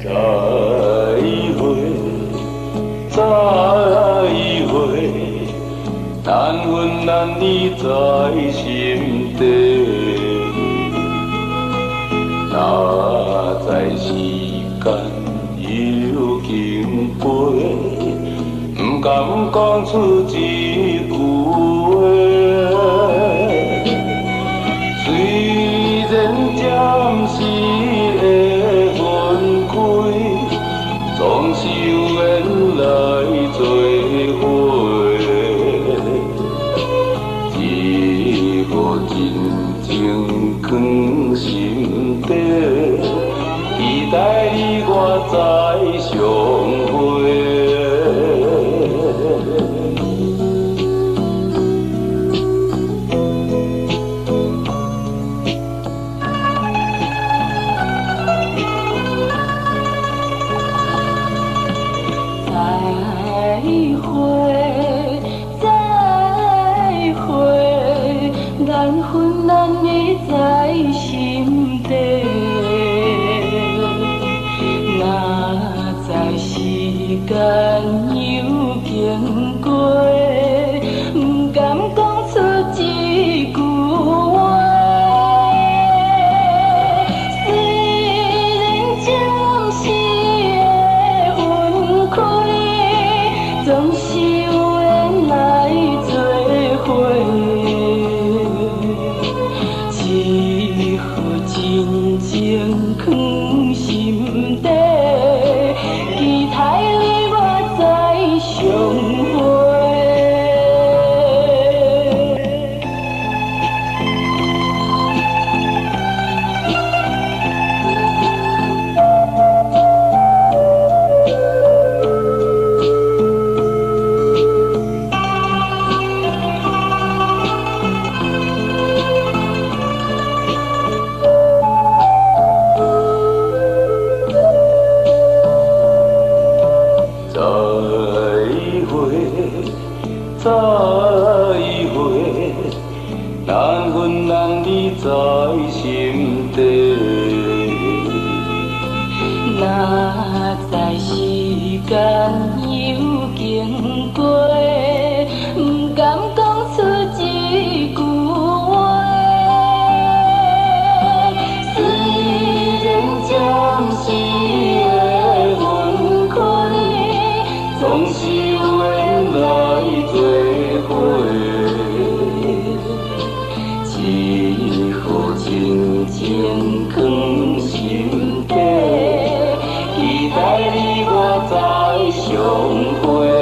再會，再會，難分難離在心底。哪知時間又經過，毋甘講出一句話。雖然暫時會分開，總是有緣來做伙。這個真情藏心底，期待你我再相會。再會，再會，難分難離在心底。哪知時間又經過，毋甘講出一句話。雖然暫時會分開，總是有緣來做伙。這份真情藏心底，期待你我再相會。再會，再會，難分難離在心底。哪知時間又經過，毋甘講出一句話。雖然暫時會分開，總是有緣來做伙。這份真情藏心底，期待你我再相會。